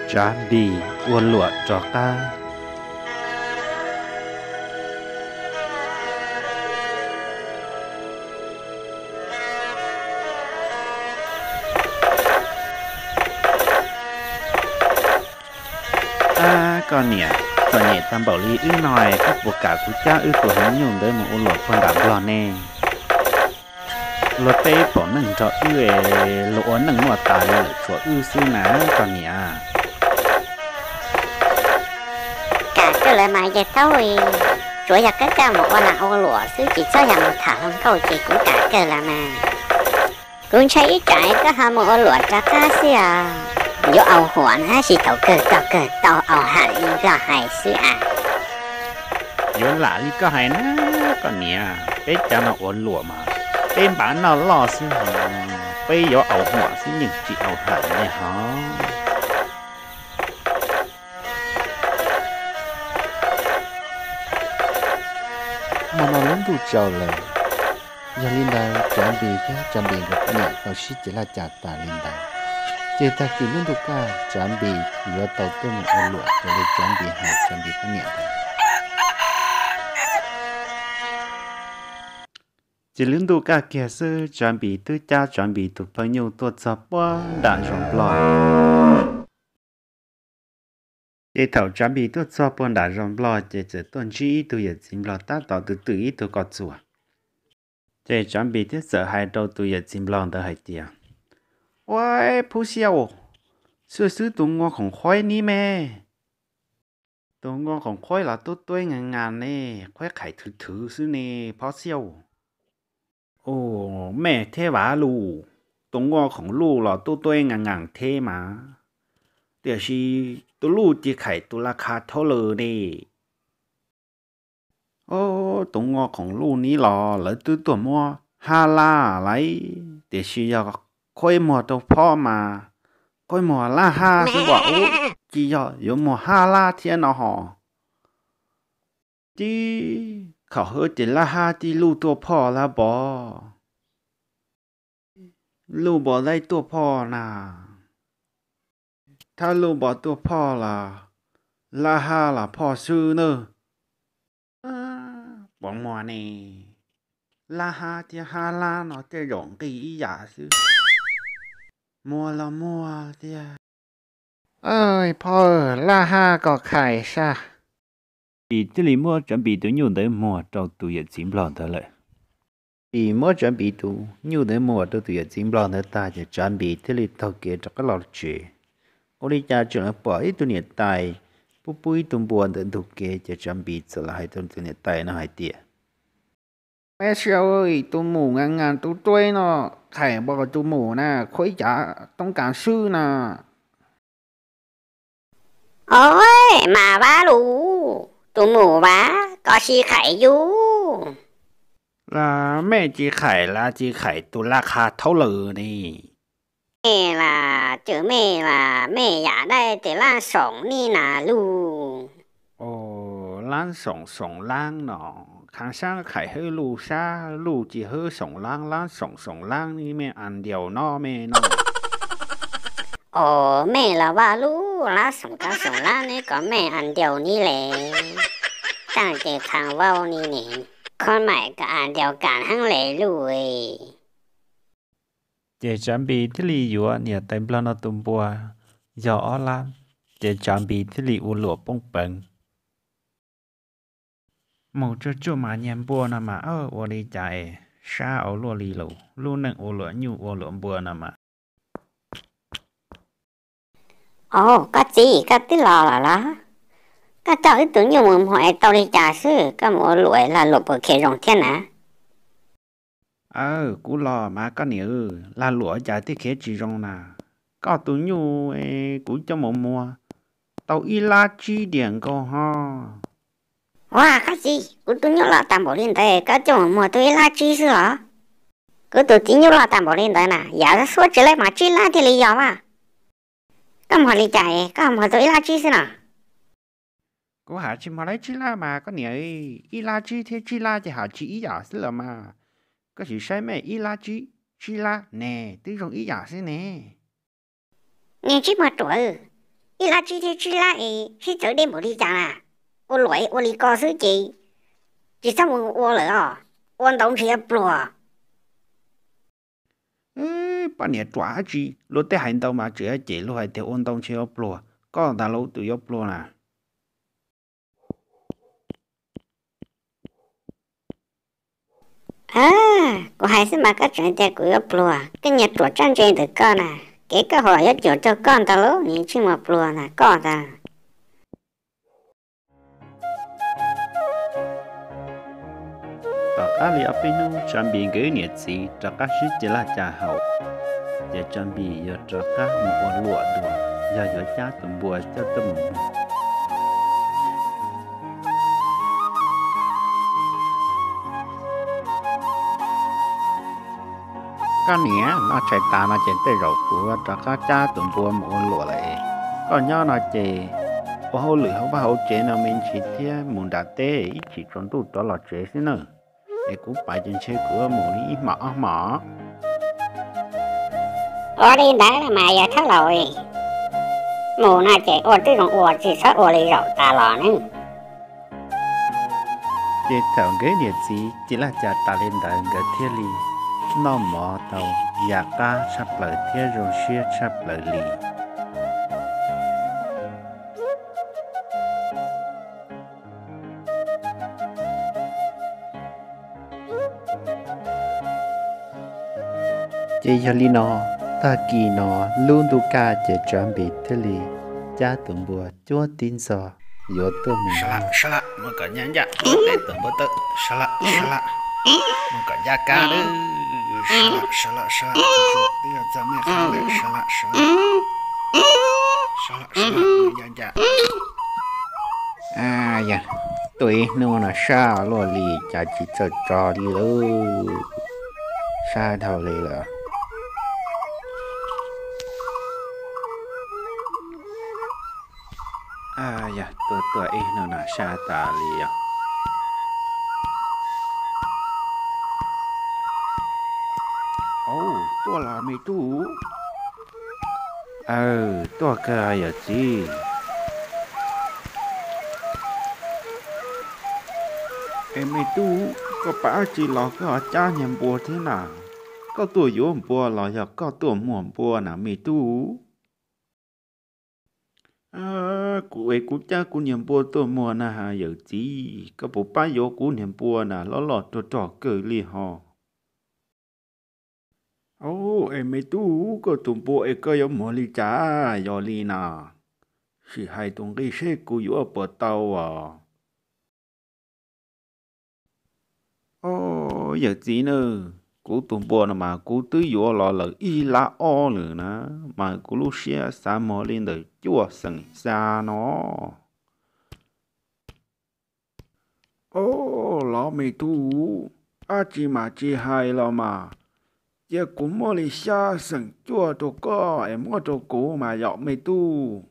Tsav Npis ua luam rov qab. Ab, koj niam, txom nyem tag npaum li wb no, koj puas kam kuv cab wb tus haiv nyuj ntawd mus ua luam puag nram Nplog ne? Luag peb pom neej nrog wb, luag ua neej muaj tas li lawm tshuav wb xwb na, koj niam. Kam kawg lawm mas yawg Thaub, tsuav yog koj coj mus ua lag ua luam xwb, tsis txhob yog mus tham hluas nkauj ces kuv kam kawg lawm mas. Kuv ntshai ib tsam koj ho mus ua luam rov qab xwb os. Yuav au huam na, tab sis thaum kawg tau kawg tau au ham li Nplog hais xwb as. Yuav lam li koj hais na, koj niam, peb cov no ua luam mas peb npav noj loj xwb, peb yuav au huam xwb yeej tsis au ham li hos. Hmo no lub ntuj tsaus lawm, yog li ntawd Tsav Npis thiab Tsav Npis nkawd poj niam tau sib ceg laj cas tas li ntawd, ces tag kis lub ntuj kaj Tsav Npis yuav tau tuaj mus ua luam raws li Tsav Npis hais Tsav Npis poj niam ntawd. Ces lub ntuj kaj kiag xwb Tsav Npis twb cab Tsav Npis tus poj nyuj tuaj txog puag nram zos Nplog. Ces thaum Tsav Npis tuaj txog puag nram zos Nplog ces txawm tuaj ntsib ib tug yawm txiv Nplog tab tom twm twm ib tug koj txuas. Ces Tsav Npis thiaj txawm hais rau tus yawm txiv Nplog ntawd hais tias, Ua, Phuj Xiau, xwb xwb tus nkuaj khoom qhuaib nib me. Tus nkuaj khoom qhuaib los tub tuab ngas ngas ne, qhuaib qhais thwv thwv xwb ne, Phuj Xiau. Ua, mej thiab Vav Luj, tus nkuaj khoom luj los tub tuab ngas ngas thiab mas, tiam sis tus luj cia khais tus laj kha thaub lawm ne. Tus nkuaj khoom luj nib los lawv twb tuaj muab hab lab lawm, tiam sis yog qhuaib muag rau phob mas qhuaib muag laj hab xwb as, tsis yog yuav muag hab lab thiab no hos. Tib khaum hwv ces laj hab tib luj tuaj phoj lab npos. Luj npos laib tuaj phoj na. Thawj luj npos tuaj phoj los laj hab los phoj xwb nawb. Puas muag ne? Laj hab thiab hab lab no tej zaum nqi ib yam xwb. Muag los muag tiag. Phoj, laj hab koj khais sab. Npis thiaj li muab Tsav Npis tus nyuj ntawd muag rau tus yawm txiv Nplog ntawd lawm. Npis muab Tsav Npis tus nyuj ntawd muag rau tus yawm txiv Nplog ntawd tag ces Tsav Npis thiaj li taug kev rov qab los tsev. Ua li cas tseem los pom ib tug niam tais pub pub ib tug npua ntawm ntug kev ces Tsav Npis txawm los hais rau tus niam tais no hais tias, Me sawv, tus mus ngas ngas tub tuab no khais npos tus mus na, qhuaib cav toob kas xwb na. Os, mas Vav Luj, tus mus Vav, koj sim khais yus. Los mej tsis khais los tsis khais tus laj kha thaub lawm ne. Mej los cwm mej los mej yam dai tes laj soom nib nas luj. Lab soom soom lab no, khav sab khais hwb luj sab luj tsis hwb soom lab, lab soom soom lab nib mej as ntiaus no mej no. Os, mej los Vaj Luj, lab soom kab soom lab neb kom mej as ntiaus nib le. Taaj ces thav vau ni ne, khob maim kom as ntiaus kam heeb le luj. Ces Tsav Npis thiaj li yuav niam tais Nplog no tus npua yog ob lab, ces Tsav Npis thiaj li ua luam poob peev. Mus tsuj tsuaj mas nyiag npua no mas ua li cas es sab ua luaj li lus, lub neej ua luam nyuj ua luam npua no mas. Os, koj txiv, koj twb los lawm los? Koj coj wb tus nyuj mus muag es tau li cas xwb, koj mus ua luam lag luam puas khiav zoo thiab na? Aw, kuv los mas koj niam, lag luam cas thiaj khiav tsis zoo na. Koj tus nyuj kuv coj mus muag tau ib lab tsib diam nkaus ho. Ua, koj txiv, kuv tus nyuj loj tag npaum li ntawd koj coj mus muag tau ib lab tsib xwb los? Kuv tus txiv nyuj loj tag npaum li ntawd na, yav xuab tsis laib mas tsib lab thiaj li yog mas. Koj muag li cas koj muag tau ib lab tsib xwb no? Kuv hais tsis muag laib tsib lab mas koj niam, ib lab tsib thiab tsib lab ces hais tsis ib yam xwb los mas. Koj sim saib mej, ib lab tsib, tsib lab ne, twb zoo ib yam xwb ne. Niag tsib muag ruam, ib lab tsib thiab tsib lab es sib txawv deb npaum li cas na? Ua luam ua li ko xwb ces tsis txhob mus ua lawm os, ua ntau ntshe yuav pluag. Poj niam ruam dab tsi, luag tej hais ntau mas tseem cem luag hais tias ua ntau ntshe yuav pluag, koj ntag lauj tus yuav pluag na. Kuv hais xwb mas koj tseem tias kuv yuav pluag, koj niag ruam tsab ntse ntawm koj na, kev koj hais yuav cuam rau koj ntag lauj, niag ntsej muag pluag ntag koj ntag. Tom qab li ob peb hnub Tsav Npis nkawd niam txiv rov qab sib ceg laj cas haum, ces Tsav Npis yuav rov qab mus ua luam dua, yog yuav cab tus npua coj tuaj mus muag. Koj niam, noj tshais tas no ces tej zaum kuv rov qab cab tus npua mus ua luam lawm. Koj nyob no ces ua hauj lwm hauv vaj hauv tsev no me ntsis thiab mus nram teb ib chim tsaus ntuj rov los tsev xwb na. Es kuv pais ces ntshe kuv mus li ib hmos ob hmos. Ua li ntawd mas yog thawj laus, mus no ces ua twb zoo ua tsis txhob ua li zaum tas los ne. Ces thaum nkawd niam txiv ceg laj cas tas li ntawd nkawd thiaj li noj mov tau ya qab tshaj plaws thiab zoo siab tshaj plaws li. Ces yog li no, tag kis no lub ntuj kaj ces Tsav Npis thiaj li cab tus npua cuab tib ntxov yuav tuaj mus. Sab laj, sab laj, mus kom ncaj ncaj, tuaj teb tuaj npua tawm, sab laj, sab laj, mus kom ncaj kab lawm, sab laj, sab laj, sab laj, twb yog txog mej qhab lawm, sab laj, sab laj, sab laj, sab laj, mus ncaj ncaj. Yog tuaj ib hnub no sab luaj li cas tsis txawj tso li lawm, sab dhau li lawm. Yog tuaj tuaj ib hnub no sab tas li os. Au, tuaj los me tub. Aw, tuaj kawg yawm txiv. Es me tub, koj pab dab tsi los koj ho cab niag npua thiab na? Koj tuaj yuav npua los yog koj tuaj muag npua na me tub? Kuv es kuv cab kuv niag npua tuaj muag na has yawm txiv, koj puas pab yuav kuv niag npua na, loj loj rog rog kawg li ho. Au, es me tub, koj tus npua es koj yuav muag li cas? Yog li na, sim hais tus nqi seb kuv yuav puas tau os. Au, yawm txiv na, kuv tus npua no mas kuv twb yuav los lawm ib lab ob lawm na, mas kuv lub siab xav muag li ntawm cuaj xeem xya no. Au, los me tub, dab tsi mas tsis hais los mas, cia kuv muab li xya xeem cuaj rau koj es muab rau kuv mas yom me tub.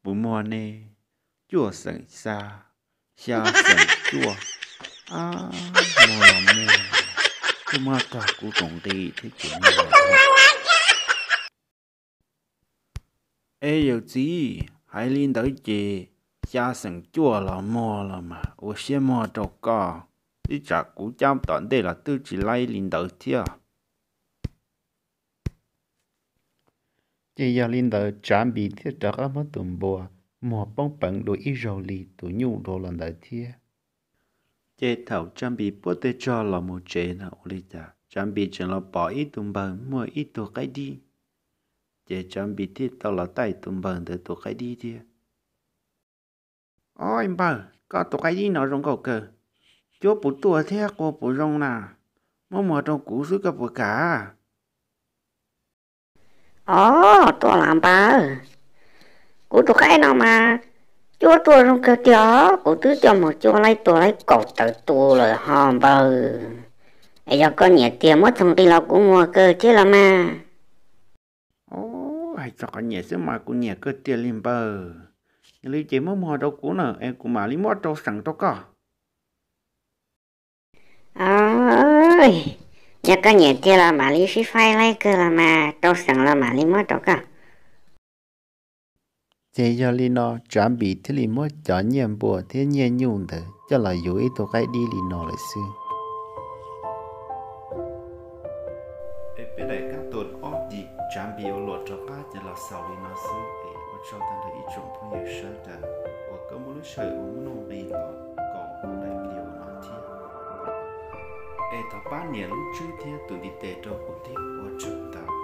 Puas muag ne? Cuaj xeem xya, xya xeem cuaj. Muag los muag, twb muab tag kuv tus nqi thiab ces muag. Es yawm txiv, hais li ntawd ces xya xeem cuaj los muag los mas ua siab muag rau koj, ib tsam kuv cab tom ntej los twb tsis laib li ntawd thiab. Ces yog li ntawd Tsav Npis thiaj rov qab muab tus npua muag poob peev dua ib zaug li tus nyuj dua los ntawd thiab. Ces thaum Tsav Npis puab tej tsog los mus tsev no ua li cas Tsav Npis tseem los pom ib tug npawg muag ib tug qaib dib. Ces Tsav Npis thiaj tau los taij tus npawg ntawd tus qaib dib thiab. Ob npawg, koj tus qaib dib no zoo nkauj kawg, cuab puas tuaj thiab qua puas zoo na? Muab muag rau kuv xwb koj puas kam? Ob, tuaj los npawg, kuv tus qaib no mas cuab tuaj zoo kawg tiag, kuv twb coj mus cuab laib tuag laib kaum tawm tus lawm ho npawg. Es yog koj nyiam tiag muab txog nqi los kuv muag kawg thiab los mas. Hais txog qhov nyiam xwb mas kuv nyiam kawg tiag li npawg. Yog li ces muab muag rau kuv na es kuv mam li muab rau xeem rau koj. Yog koj nyiam tiag los mam li sib faib laib kawg los mas, rau xeem los mam li muab rau koj. Ces yog li no Tsav Npis thiaj li muab cov nyiaj npua thiab nyiaj nyuj ntawd coj los yuav ib tug qaib dib li no lawm xwb. Es peb daim kab tua ob yim Tsav Npis ua luam rov qab ces los xaus li no xwb es ua tsaug tag nrho ib tsoom phooj ywg sawv daws uas koj muaj lub sij hawm uas muaj nuj nqis los koom kuv daim video no thiab. Es thov pab nias lub tswb thiab tus ntiv tes rau kuv thiab ua tsaug ntau.